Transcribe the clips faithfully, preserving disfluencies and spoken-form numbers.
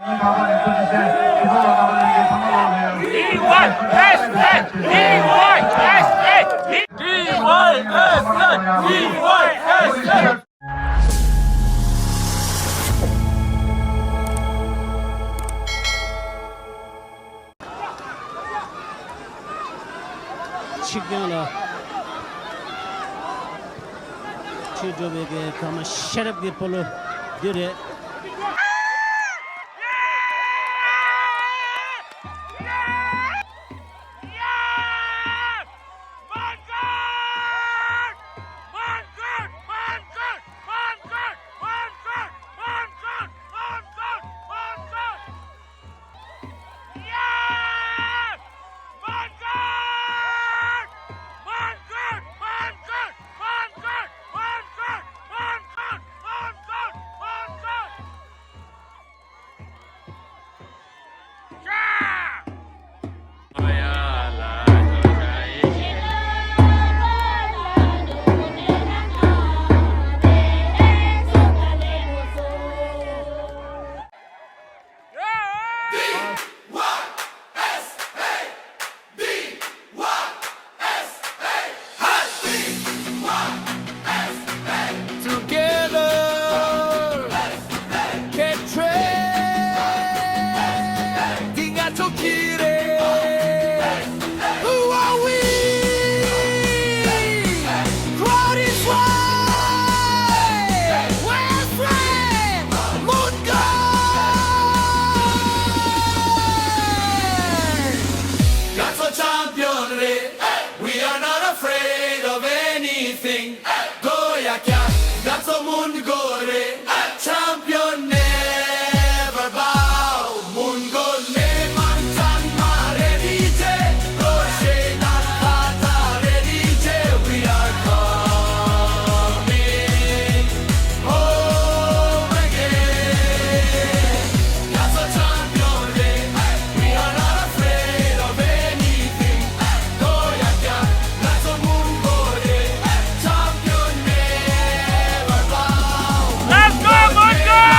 D Y S A, D Y S A, D Y S A, D Y S A, D Y S A. ཆིག་རྐྱང་ལ་ཁྲིད་འགྲོ་བའི་གི་ཀརྨ་ཤེས་རབ་ཀྱི་སྤོ་ལོ་འདི་རེད། Together, get trained. འདི་ང་ཚོ་གི་རེད། Who are we? Crowd is wide. West Side, Moon God. ང་ཚོ་ཆམ་པིའོན་རེད། We are not afraid of anything. Go ya kya, that's a moon gore. Champion never bow. Moon gore man chan mare dije. Go she dan kata re dije. We are coming home again. That's a champion day. We are not afraid of anything. Go ya kya, that's a moon gore. Champion never bow. Let's go, Moon God!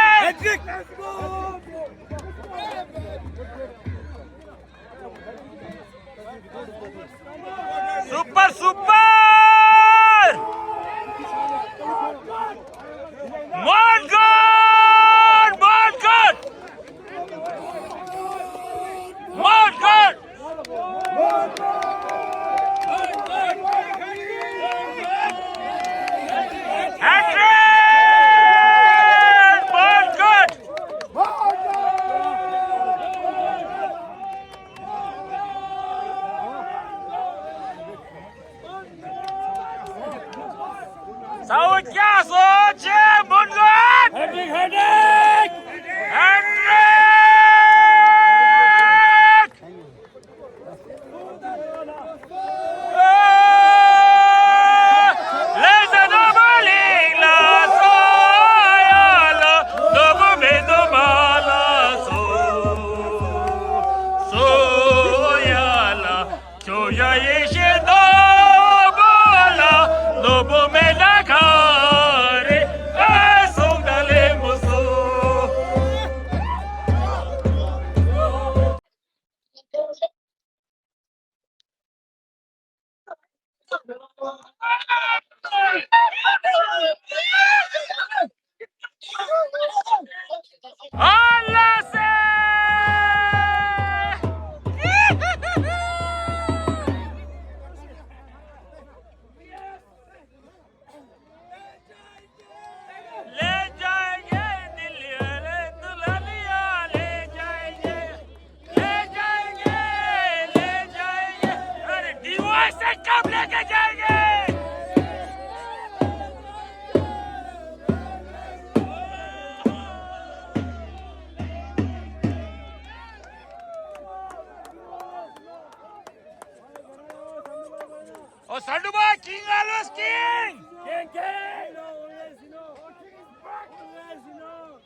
Hat-trick! Super, super! Moon God! Moon God! Moon God! Hat-trick! Moon God! ས་འོག་རྒྱ་སོ་ཆེ་མུན་ནག་ཧེ་ཊི་རིག་ཧེ་ཊི་རིག་ཧེ་ཊི་རིག་ལེ་ས་ནོ་མ་ལིང་ལ་སོ་ཡ་ལ་ནོ་བུ་མེ་ནོ་མ་ལ་སོ་སོ་ཡ་ལ། ཁྱོད་ཡ་ཡེ་ཤེས་ནོར་བུ་ལ་ནོར་བུ་མེད་ན་ག་རེ་ཨེ་སོང་ད་ལེ་མོ་སོ། ཨ་ལ་སེ། ले जाएंगे दिल्ली, अरे दुल्हनिया ले जाएंगे, ले जाएंगे, ले जाएंगे, अरे डीवाई से कब लेके जाएंगे? Sanduba, King always King! King, King! Always, you know. Always, you know.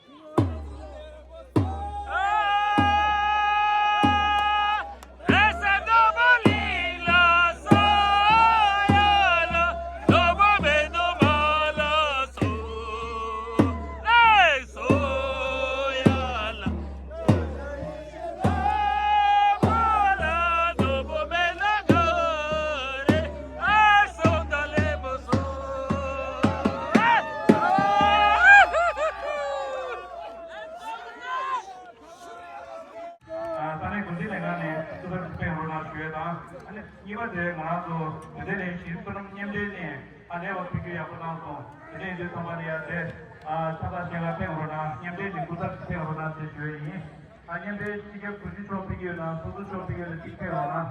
ས་གནས་འགོ་འཛིན་ལས་ཁང་ནས་ཐུགས་རྗེ་ཆེ་ཕེབས་རོགས་གནང་ཞུ་ཡས་དང་། ཨ་ནི་གཉིས་པ་དེ་ང་རང་ཚོ་དེ་འདྲ་ནས་གཞི་རིམ་སོ་ནམ་མཉམ་འབྲེལ་ནས་ཨ་ནེ་བ་ཕུལ་རྒྱུ་ཡག་པོ་བཏང་སོང་། དེ་ནས་འདི་ཚང་མ་ལ་ཡ་དེ་ཨ་ཆབ་ལ་ཞལ་ལ་ཕེབས་རོགས་གནང་། མཉམ་འབྲེལ་ནས་སྐུ་ཚབ་ཕེབས་རོགས་གནང་ཞེས་ཞུ་ཡས་ཡིན། ཨ་མཉམ་འབྲེལ་སྤྱི་ཁྱབ་དྲུང་ཆེ་མཆོག་ཕེབས་ཀྱི་ཡོད་ན་ཚོགས་གཙོ་མཆོག་ཕེབས་ཀྱི་ཡོད་ན་གཅིག་ཕེབས་རོགས་གནང་།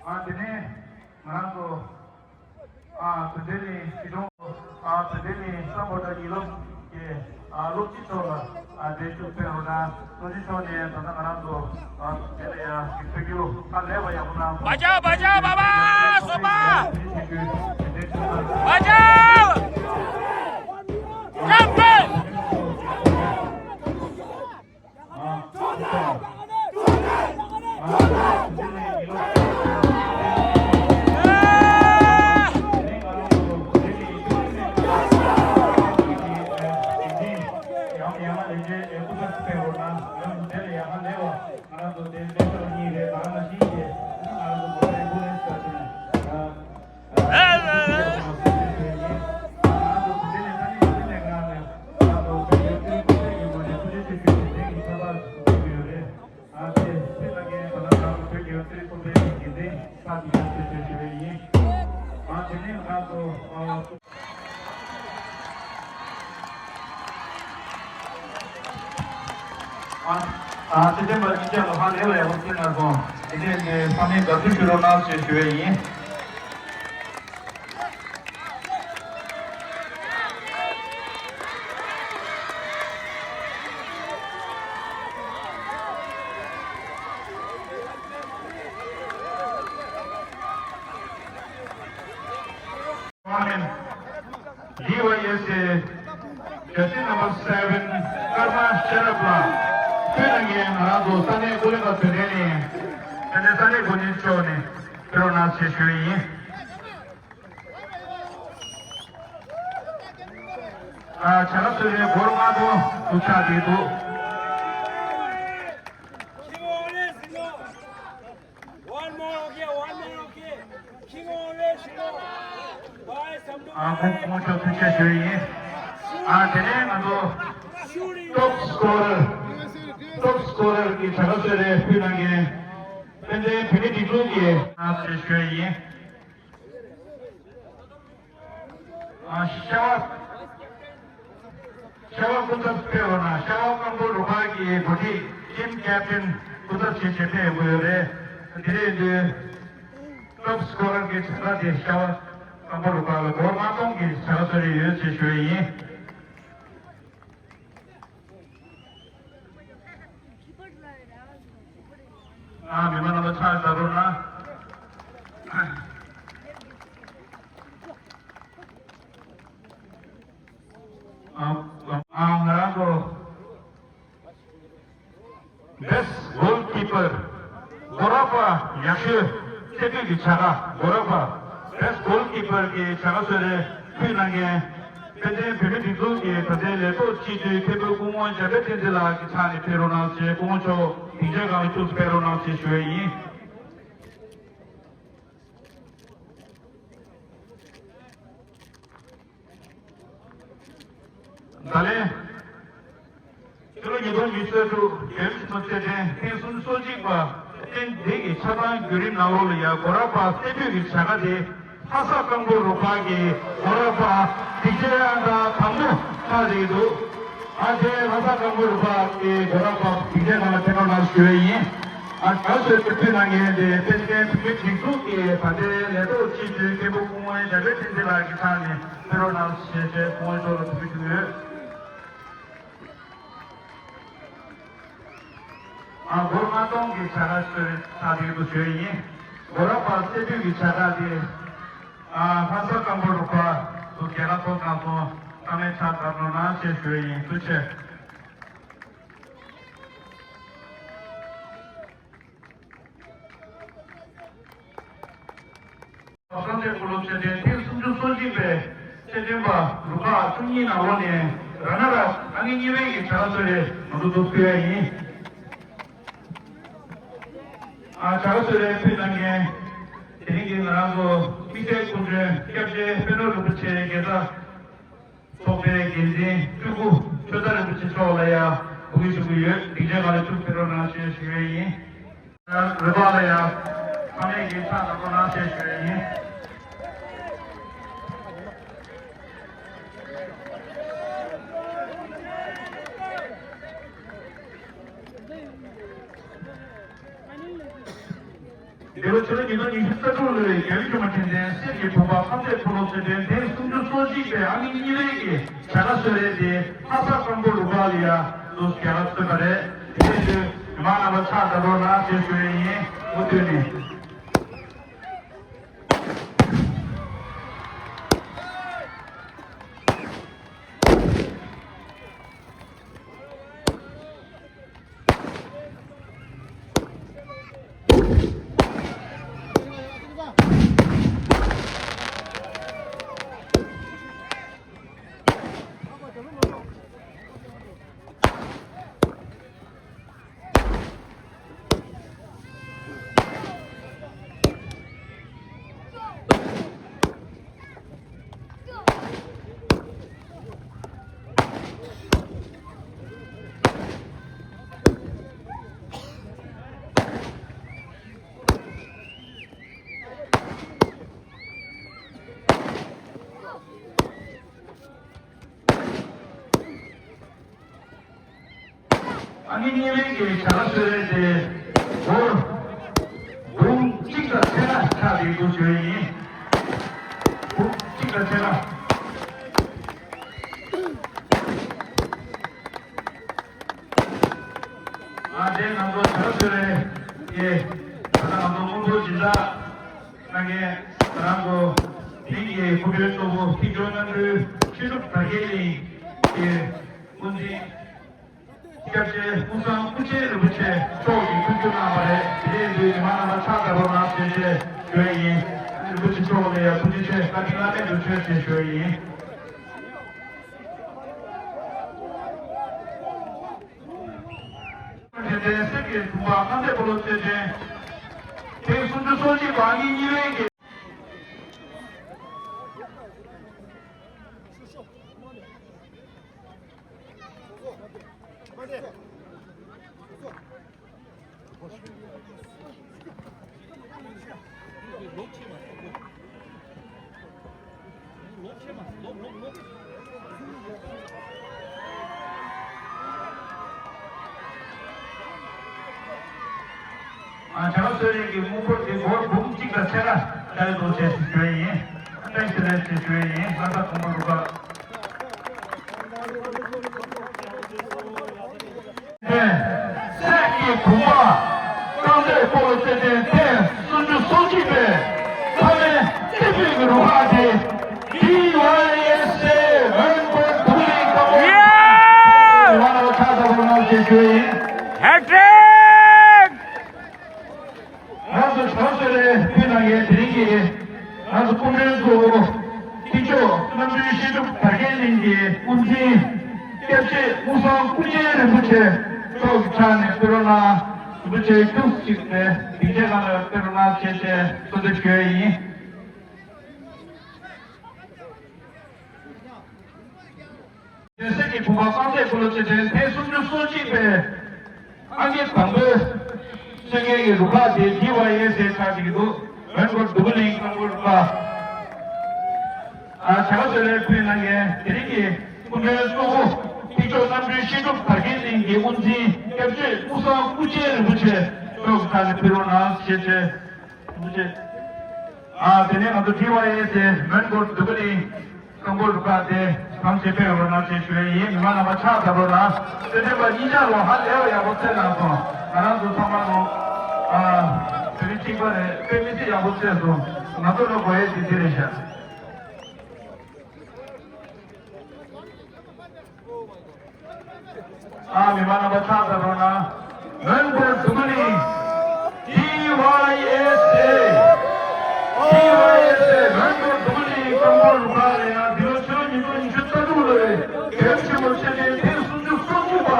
ཨ་དེ་ནས་ང་རང་ཚོ་ཨ་བོད་དོན་ནི་སྤྱི་སྒྲོམ་ཨ་བོད་དོན་ནི་སམ་བྷོ་ཊ་ཉིན་སློབ་ཀྱི་ཨ་སློབ་སྤྱི་མཆོག་ལ་ཨ་འབྲེལ་ཞུགས་ཕེབས་རོགས་གནང་། སློབ་སྤྱི་མཆོག་ནས་ད་ལྟ་ང་རང་ཚོ་ཨ་དེ་ལ་ཡ་ཞིག་ཕེབས་རྒྱུ་ཧ་ལས་པ་ཡག་པོ་གནང་། བ་ཅའོ་བ་ཅའོ་བ་བ་སོ་པ། བ་ཅའོ། ཀམ་པེ། ཨ་ཨ་སྲིད་དོན་པ་གཉིས་ཆ་ལ་ཧ་ལས་པ་ཡག་པོ་བྱས་གནང་སོང་། དེ་འདྲའི་ནས་ཚང་མས་དགའ་བསུ་ཞུ་རོགས་གནང་ཞེས་ཞུ་བ་ཡིན། ཌི་ཝའི་ཨེས་ཨེ་ཇར་སི་ནམ་བར་སེ་བེན་ཀརྨ་ཤེས་རབ་ལགས་ཕུལ་གནང་མཁན་ང་རང་ཚོ་ས་གནས་ཀོ་ལི་གྷལ་དོན་ལྡན་ནས་དེ་ནས་ས་གནས་འགོ་འཛིན་མཆོག་ནས་ཕེབས་རོགས་གནང་ཞེས་ཞུ་ཡི་ཡིན། ཨ་བྱ་དགའ་གསོལ་རས་སྒོར་ལྔ་སྟོང་དུ་ཆགས་བསྡད་འདུག One more, okay, one more, okay. King always, you know. Boys, come to ཨ་ཁོང་ཁོང་ཚོ་ཐུགས་རྗེ་ཆེ་ཞུ་ཡིན། ཨ་དེ་ནས་ང་ཚོ་ཊོབ་སི་ཀོ་རར་ཊོབ་སི་ཀོ་རར་གྱི་བྱ་དགའ་གསོལ་རས་ཕུལ་གནང་མཁན་དཔལ་ལྡན་བུད་མེད་སྒྲིག་འཛུགས་ཀྱི་ཨ་ཞེས་ཞུ་ཡིན། ཨ་ཤ་བ། ཤ་བ་སྐུ་ཚབ་ཕེབས་རོགས་གནང་། ཤ་བ་རྐང་སྤོལ་རུ་ཁག་གི་འགོ་ཁྲིད་ཊིམ་ཀེབ་ཊེན་སྐུ་ཚབ་བྱས་བྱས་ཕེབས་དགོས་ཡོད་རེད། དེ་རེད་དུས་ཊོབ་སི་ཀོ་རར་གྱི་བྱ་དགའ་དེ་ཤ་བ་རྐང་སྤོལ་རུ་ཁག་ལ་སྒོར་ལྔ་སྟོང་གི་བྱ་དགའ་གསོལ་རས་ཡོད་ཅེས་ཞུ་ཡི་ཡིན། ཨ་མི་མང་རྣམ་པ་ཕྱག་བཞག་རོགས་གནང་། ཨ་ཨ་ང་རང་ཚོ་Best Goalkeeper སྒོ་ར་པ་ཡག་ཤོས་རྩེ་ཕུད་ཀྱི་བྱ་དགའ་སྒོ་ར་པ་Best Goalkeeper གྱི་བྱ་དགའ་གསོལ་རས་ཕུལ་གནང་མཁན་དཔལ་ལྡན་བུད་མེད་སྒྲིག་འཛུགས་ཀྱི་ད་ལྟའི་ལས་ཐོག་སྤྱི་འཐུས་མཁན་པོ་སྐུ་ངོ་འཇམ་དཔལ་བསྟན་འཛིན་ལགས་ཀྱི་ཕྱག་ནས་ཕེབས་རོགས་གནང་ཞེས་སྐུ་ངོ་མཆོག་སྡིངས་ཆ་སྒང་ལ་ཁྱུག་ཙམ་ཕེབས་རོགས་གནང་ཞེས་ཞུ་བ་ཡིན། ད་ལན། ཕྱི་ལོ་ཉིས་སྟོང་ཉི་ཤུ་རྩ་དྲུག་བོད་མི་སྤྱི་ཚོགས་རྩེད་འགྲན་ཐེངས་སུམ་ཅུ་སོ་གཅིག་པ་རྟེན་འབྲེལ་གྱི་ཆ་ཚང་བརྒྱུད་རིམ་ནང་ལོགས་ལ་ཡ་སྒོ་ར་པ་རྩེ་ཕུད་ཀྱི་བྱ་དགའ་དེ་ལྷ་ས་རྐང་སྤོལ་རུ་ཁག་གི་སྒོ་ར་པ་སྡིངས་ཆའི་ཨང་གྲངས་དང་པོ་ཆགས་བསྡད་འདུག་ཨ་ཅེ་ལྷ་ས་རྐང་སྤོལ་རུ་ཁག་གི་སྒོ་ར་པ་སྡིངས་ཆའི་ནང་ལ་ཕེབས་རོགས་གནང་ཞུ་ཡས་ཡིན། ཨ་ད་གཟོད་ཕུལ་གནང་མཁན་དེ་དཔལ་ལྡན་བུད་མེད་སྒྲིག་འཛུགས་ཀྱི་ད་ལྟའི་ལས་ཐོག་སྤྱི་འཐུས་མཁན་པོ་སྐུ་ངོ་འཇམ་དཔལ་བསྟན་འཛིན་ལགས་ཀྱི་ཕྱག་ནས་ཕེབས་རོགས་གནང་ཞེས་བྱས་སྐུ་ངོ་མཆོག་ལ་ཐུགས་རྗེ་ཆེ་ཞུ་ཡོད། ཨ་སྒོར་ལྔ་སྟོང་གི་བྱ་དགའ་གསོལ་རས་ཕྱག་བྲིས་དུ་ཞུ་ཡས་ཡིན། གོ་ར་པ་སེ་པུས་ཀྱི་བྱ་དགའ་དེ། ཨ། ལྷ་ས་ཀམ་པོ་རུ་པ་དུ་རྒྱལ་ཁ་ཐོབ་གནང་སོང་། ཚང་མས་ཕྱག་བརྡབ་རོགས་གནང་ཞེས་ཞུ་ཡི་ཡིན། ཐུགས་རྗེ་ཆེ། ཁམས་བཟང་སྤྲེལ་སློབ་ཆེན་ཐེངས་སུམ་ཅུ་སོ་གཅིག་པའི་ཆེད་སྟོན་པ་རུ་ཁག་བཅུ་གཉིས་ནང་ལོགས་ནས་ར་ན་ར་ཨ་ནི་གཉིས་པའི་གི་བྱ་དགའ་གསོལ་རས་ང་ཚོ་ཚོ་ཕུལ་ཡ་ཡིན། ཨ། བྱ་དགའ་གསོལ་རས་ཕུལ་གནང་མཁན་དེ་རིང་གི་ང་རང་ཚོ་དམིགས་བསལ་སྐུ་མགྲོན་སྐྱབས་རྗེ་དཔོན་སློབ་རིན་པོ་ཆེ་དགེ་རྩ་ཚོགས་པའི་འགན་འཛིན་སྤྲུལ་སྐུ་ཆོས་དར་རིན་པོ་ཆེ་མཆོག་ལ་ཡང་གུས་བཀུར་ཞུ་གི་ཡོད། སྡིངས་ཆའི་སྒང་ལ་ཚུར་ཕེབས་རོགས་གནང་ཞེས་ཞུ་ཡས་ཡིན། རེ་བ་ལ་ཡང་ཚང་མས་ཀྱིས་ཕྱག་བརྡབ་རོགས་གནང་ཞེས་ཞུ་ཡས་ཡིན། འདས་པའི་ཕྱི་ལོ་ཉིས་སྟོང་ཉི་ཤུ་རྩ་དྲུག་ལོའི་རྒྱལ་བའི་ཕྱུག་མ་འཕྲིན་ལྡན་གསེར་གྱི་བུམ་པ་ཁམས་བཟང་སྤྲེལ་སློབ་ཆེན་ཐེངས་སུམ་ཅུ་སོ་གཅིག་པའི་ཨ་ནི་གཉིས་པའི་གི་བྱ་དགའ་གསོལ་རས་དེ་ལྷ་ས་ཀམ་པོ་རུ་ཁག་ལ་ཡ་དུ་རྒྱལ་ཁ་ཐོབ་པ་རེད། དེ་དུས་མི་མང་རྣམ་པ་ཕྱག་བརྡབ་རོགས་གནང་ཞེས་ཞུ་ཡས་ཡིན། མུ་མཐུད་ནས། ཨ་ནི་གཉིས་པའི་གི་བྱ་དགའ་གསོལ་རས་དེ་སྒོར་འབུམ་གཅིག་དང་ཕྱེད་ཀ་ཆགས་ཡོད་འདུག་ཞུ་ཡས་ཡིན། འབུམ་གཅིག་དང་ཕྱེད་ཀ། ཨ། དེ་ང་ཚོ་བྱ་དགའ་གསོལ་རས་དེ་ད་ལྟ་ང་ཚོ་དངོས་པོ་སྦྱིན་བདག་གནང་མཁན་ང་རང་ཚོ་དེང་གི་སྐུ་མགྲོན་གཙོ་བོ་མཁས་མཆོག་རྣམ་གྲོལ་ཆོས་གྲུབ་དར་རྒྱས་གླིང་གི་དབུ་འཛིན། སྐྱབས་རྗེ་ཀུན་བཟང་སྐུ་ཆེན་རིན་པོ་ཆེ་མཆོག་གིས་ཐུགས་རྒྱུད་གནང་བ་རེད། དེ་ཡིན་དུས་མི་མང་རྣམ་པ་ཕྱག་བརྡབ་རོགས་གནང་ཞེས་ཞུ་ཡས་ཡིན། རིན་པོ་ཆེ་མཆོག་ལ་ཡང་ཐུགས་རྗེ་ཆེ། བཀའ་དྲིན་བླ་མེད་དུ་ཆེ་ཞེས་ཞུ་ཡས་ཡིན། དེ་ལྟར་གསེར་གྱི་བུམ་པ་ཁམས་བཟང་སྤྲེལ་སློབ་ཆེན་ཐེངས་སུམ་ཅུ་སོ་གཅིག་པ་ཨ་ནི་གཉིས་པའི་གི། ཨ། བྱ་དགའ་གསོལ་རས་ཀྱི་དངུལ་འབོར་དེ་སྒོར་འབུམ་གཅིག་དང་ཕྱེད་ཀ་ལྟ་བུ་བྱས་སུ་ཞུ་ཡས་ཡིན། བཀྲ་ཤིས་བདེ་ལེགས་ཞེས་ཞུ་ཡས་ཡིན། ལྷ་ས་གོང་པོ་རུ་ཁག་ནས་གསེར་གྱི་བུམ་པ་རྐང་རྩེད་སྤོ་ལོ་རྩེད་འགྲན་ཐེངས་སུམ་ཅུ་སོ་གཅིག་པའི་མཐའ་མའི་རྩེ་ཕུད་ཀྱི་རུ་ཁག་དེ། ཌི་ཝའི་ཨེས་ཨེ་མོན་གྷོ་འདུག་ལིང་ཀམ་པོ་རུ་ཁག་ཡ། ལ་ཕྱག་བརྡབ་རོགས་གནང་ཞེས་ཞུ་ཡིན། ཧེ་ཀྲིག་ང་ཚོ་བྱ་དགའ་གསོལ་རས་ཕུལ་གནང་མཁན་དེ་རིང་གི་ང་ཚོ་སྐུ་མགྲོན་གཙོ་བོ་མཁས་མཆོག་རྣམ་གྲོལ་བཤད་སྒྲུབ་དར་རྒྱས་གླིང་གི་དབུ་འཛིན་སྐྱབས་རྗེ་དངུལ་བཟང་སྐུ་ཆེན་རིན་པོ་ཆེ་མཆོག་གི་ཕྱག་ནས་ཕུལ་རོགས་གནང་། རིན་པོ་ཆེ་ཁྱུག་ཅིག་ནས་སྡིངས་ཆའི་སྒང་ལ་ཕེབས་རོགས་གནང་ཞེས་བཅས་གསོལ་འདེབས་ཞུ་ཡས་ཡིན། གསེར་གྱི་བུམ་པ་རྐང་རྩེད་སྤོ་ལོ་རྩེད་འགྲན་ཐེངས་སུམ་ཅུ་སོ་གཅིག་པའི་ཨང་ཀི་དང་པོའི་རྩེད་མཁན་གྱི་རུ་ཁག་དེ་ཌི་ཝའི་ཨེས་ཨེ་ཆགས་ཀྱི་འདུག་མོན་གྷོ་འདུ་ཁ་གླིང་ཀམ་པོ་རུ་ཁག་ཨ། བྱ་དགའ་གསོལ་རས་ཕུལ་གནང་མཁན་དེ་རིང་གི་སྐུ་མགྲོན་གཙོ་བོ་མཁས་མཆོག་རྣམ་གྲོལ་བཤད་སྒྲུབ་དར་རྒྱས་གླིང་གི་དབུ་འཛིན་སྐྱབས་རྗེ་དངུལ་བཟང་སྐུ་ཆེན་རིན་པོ་ཆེ་མཆོག་གི་ཕྱག་ནས་ཕུལ་རོགས་གནང་ཞེས་བཅས། ཐུགས་རྗེ་ཆེ། ཨ། དེ་ནས་ང་ཚོ་ཌི་ཝའི་ཨེས་ཨེ་མོན་གྷོ་འདུ་ཁ་གླིང་ཀམ་པོ་རུ་ཁག་དེ་གང་བྱེད་ཕེབས་རོགས་གནང་ཞེས་ཞུ་ཡས་ཡིན། མི་མང་རྣམ་པ་ཕྱག་བརྡབ་རོགས་གནང་། རྩེད་འགྲན་པ་གཉིས་ཆ་ལོ་ཧ་ལས་པ་ཡག་པོ་རྩེད་གནང་སོང་། ང་རང་ཚོ་ཚང་མ་ལོ། ཨ། དེ་རིང་གཅིག་པ། དཔེ་མི་སྲིད་ཡག་པོ་བཙལ་སོང་། ང་ཚོ་ལ་དགོས་ཡས་དེ་འདི་རེད་ཤག་ཨ། མི་མང་རྣམ་པ་ཕྱག་འཚལ་རོགས་གནང་། མོན་གྷོ་འབྲུག་གླིང་། ཌི་ཝའི་ཨེས་ཨེ། ཌི་ཝའི་ཨེས་ཨེ། མོན་གྷོ་འབྲུག་གླིང་རྐང་སྤོལ་རུ་ཁག་ལ་ཡང་འདི་ལོ་ཕྱི་ལོ་ཉིས་སྟོང་ཉི་ཤུ་རྩ་དྲུག་ལོའི་རྒྱལ་ཆེན་པོ་ཆེ་ཆེན་ཐེངས་སུམ་ཅུ་སོ་གཅིག་པ་ད་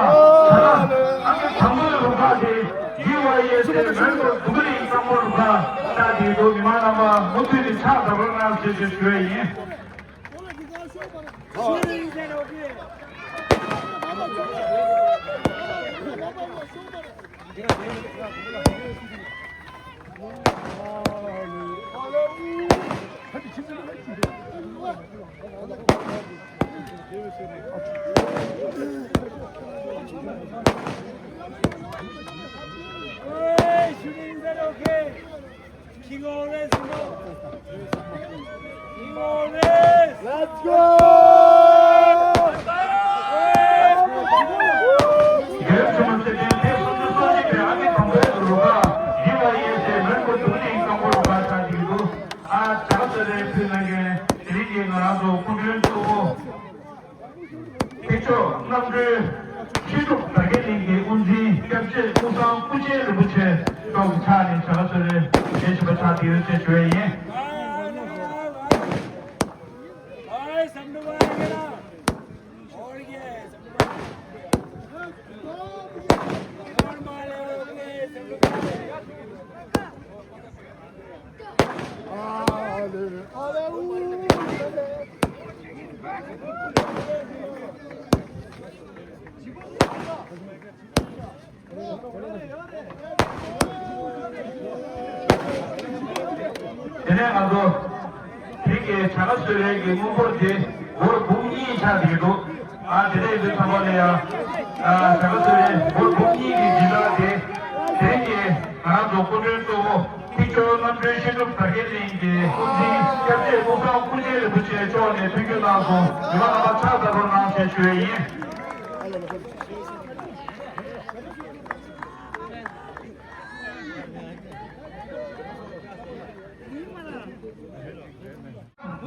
ལྟ་ཨ་ཁུ་དང་པོའི་རུ་ཁག་དེ་ཌི་ཝའི་ཨེས་ཨེ་མོན་གྷོ་འབྲུག་གླིང་རྐང་སྤོལ་རུ་ཁག་ཆགས་བསྡད་འདུག་མི་མང་རྣམ་པ་མུ་མཐུད་ནས་ཕྱག་འཚལ་རོགས་གནང་ཞེས་ཞུ་ཞུ་ཡས་ཡིན། Hey, shooting, is that okay? King always, you know. King always. Let's go! རྒྱལ་ཁབ་ཀྱི་ཐེངས་སུམ་ཅུ་སོ་གཅིག་པའི་ཨ་རིའི་གོང་འཕེལ་རུ་ཁག་ཌི་ཝའི་ཨེས་ཨེ་མོན་གྷོ་འབྲུག་གླིང་རྐང་སྤོལ་རུ་ཁག་ཆགས་ཀྱི་འདུག་ཨ་ཇག་ཚོད་རེ་ཕུལ་གནང་མཁན་དེ་རིང་གི་ང་རང་ཚོ་སྐུ་མགྲོན་གཙོ་བོ། ཐེག་མཆོག་རྣམ་གྲོལ་ཆོས་གྲུབ་དར་རྒྱས་གླིང་གི་དབུ་འཛིན་སྐྱབས་རྗེ་ཀུན་བཟང་སྐུ་ཆེན་རིན་པོ་ཆེ་མཆོག་གི་ཕྱག་ནས་བྱ་དགའ་གསོལ་རས་ཞལ་བཞེས་པ་ཕྱག་དེ་ཡོད་ཅེས་ཞུ་ཡས་ཡིན། དེ་ནས་ང་ཚོ་དེ་གའི་བྱ་དགའ་གསོལ་རས་ཀྱི་དངུལ་ཕོར་དེ་སྒོར་འབུམ་གཉིས་ཆགས་བསྡད་ཀྱི་འདུག་ཨ་དེ་འདྲ་ཡིན་དུས་ཚང་མ་ལ་ཡང་ཨ་བྱ་དགའ་གསོལ་རས་སྒོར་འབུམ་གཉིས་ཀྱི་སྦྱིན་བདག་དེ་དེ་རིང་གི་ང་རང་ཚོ་སྐུ་མགྲོན་གཙོ་བོ་ཐེག་མཆོག་རྣམ་གྲོལ་ཆོས་གྲུབ་དར་རྒྱས་གླིང་གི་དབུ་འཛིན་སྐྱབས་རྗེ་ཀུན་བཟང་སྐུ་ཆེན་རིན་པོ་ཆེ་མཆོག་ནས་ཐུགས་རྒྱུད་གནང་སོང་། ཉི་མ་རྣམ་པ་ཕྱག་འཚལ་རོགས་གནང་ཞེས་ཞུ་ཡས་ཡིན།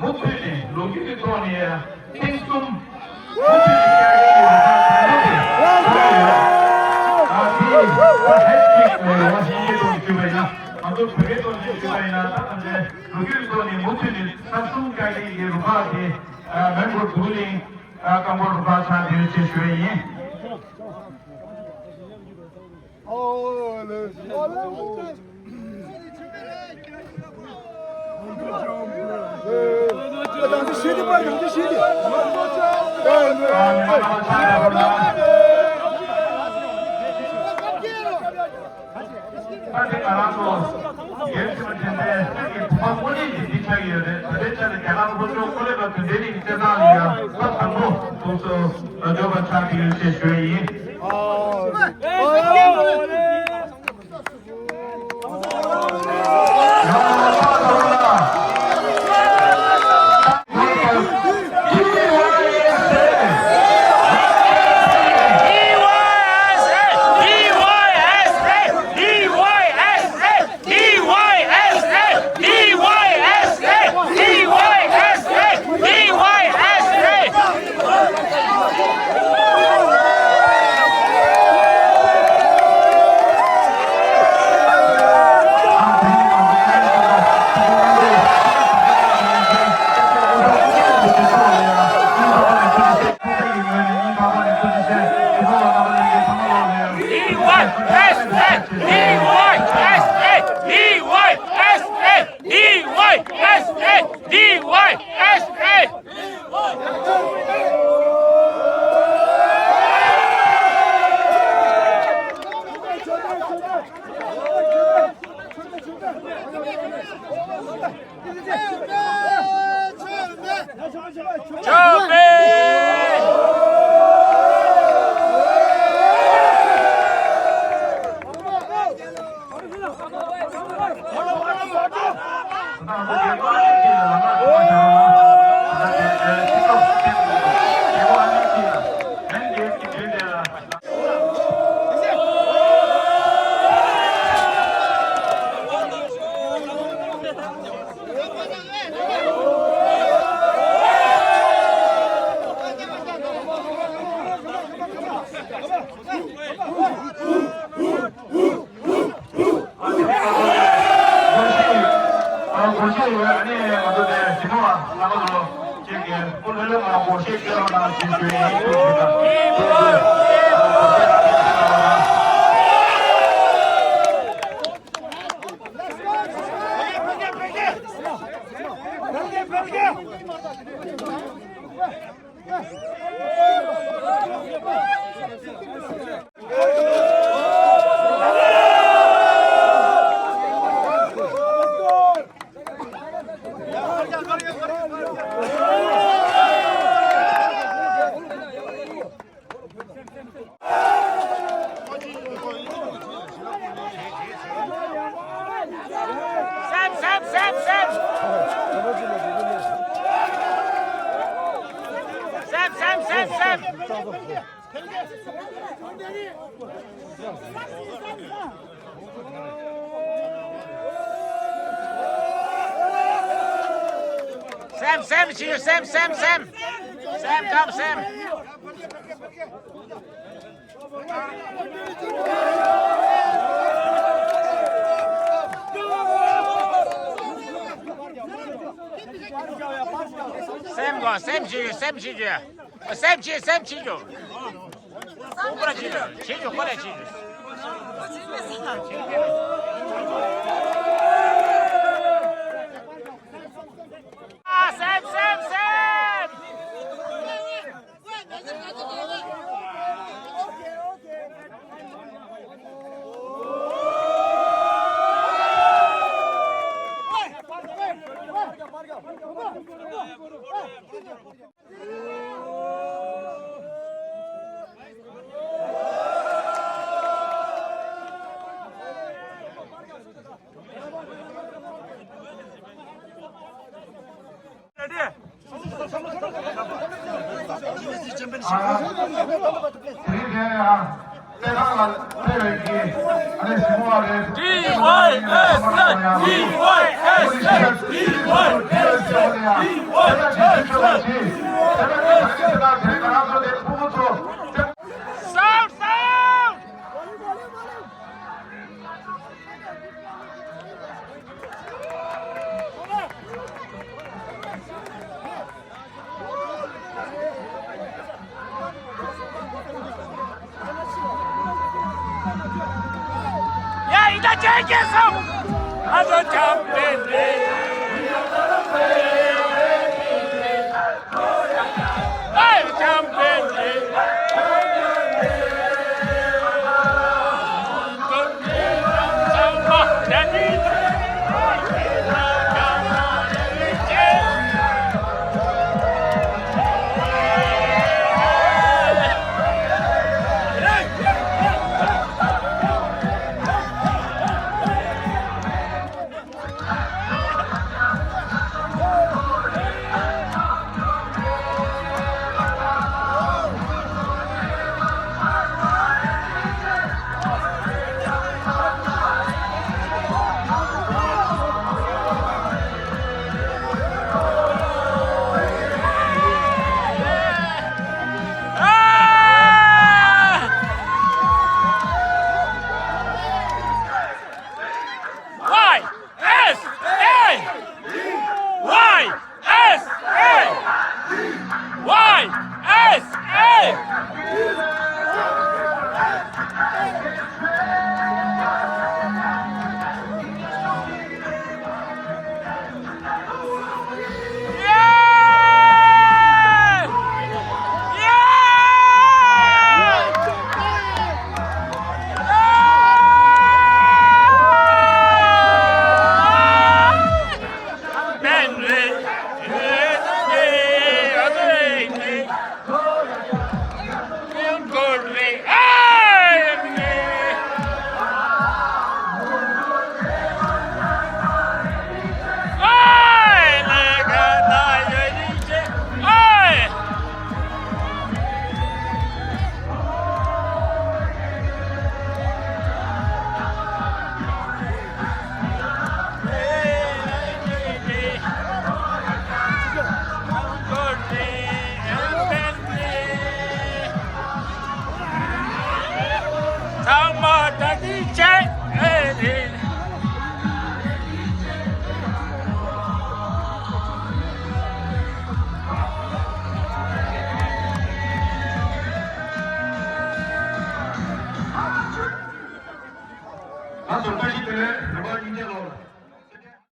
མུ་མཐུད་ནས་ལོ་རྒྱུས་ཀྱི་ཐོག་ནས་ཐེངས་གསུམ་མུ་མཐུད་ནས་བསྐྱར་ཞིབ་ཀྱི་རིམ་པ་དང་པོ་དེ་ཚོགས་ཡོད། ཨ་དེ་ཧེ་ཊི་རིག་ལས་རོགས་ཞིག་ཡིན་ཐོག་ཞུས་པ་ཡིན་ན་ང་ཚོ་བོད་སྐད་ཐོག་ནས་ཞུས་པ་ཡིན་ན་ད་ང་ཚོའི་ལོ་རྒྱུས་ཀྱི་ཐོག་ནས་མུ་མཐུད་ནས་ས་གསུམ་བསྐྱར་ཞིབ་ཀྱི་རིམ་པ་དེ་མོན་གྷོ་འབྲུག་གླིང་རྐང་སྤོལ་རུ་ཁག་ཆགས་བསྡད་ཡོད་ཅེས་ཞུ་ཡས་ཡིན། ད་ཐེངས་ང་རང་ཚོ་རྒྱལ་སྤྱི་མ་དེ་འདྲའི་ཐེངས་ཀྱི་བུ་མོ་དངོས་གནས་ཀྱི་འདི་ཆགས་ཀྱི་ཡོད་རེད། ད་ལྟའི་ཆ་ནས་རྒྱ་གར་ལྷོ་ཕྱོགས་ཀོ་ལེ་གྷལ་དོན་ལྡན་གླིང་རྩེད་ཐང་ལ་ཡང་ཐེངས་དང་པོ་དུས་སུ་འབྱོར་བ་ཆགས་ཀྱི་ཡོད་ཅེས་ཞུ་ཡས་ཡིན། སེམས། སེམས། སེམས། སེམས། སེམས། སེམས། སེམས། སེམས། སེམས། ཞིག་སེམས། སེམས། སེམས། སེམས། སེམས། སེམས། སེམས། སེམས། ཞིག་སེམས། ཞིག་སེམས། ཞིག་སེམས། ཞིག་ཁོ་ལ་བྱེད་རྒྱུ། བྱེད་རྒྱུ། ཁོ་ལ་བྱེད་རྒྱུ། ཨ། སེམས། སེམས། སེམས།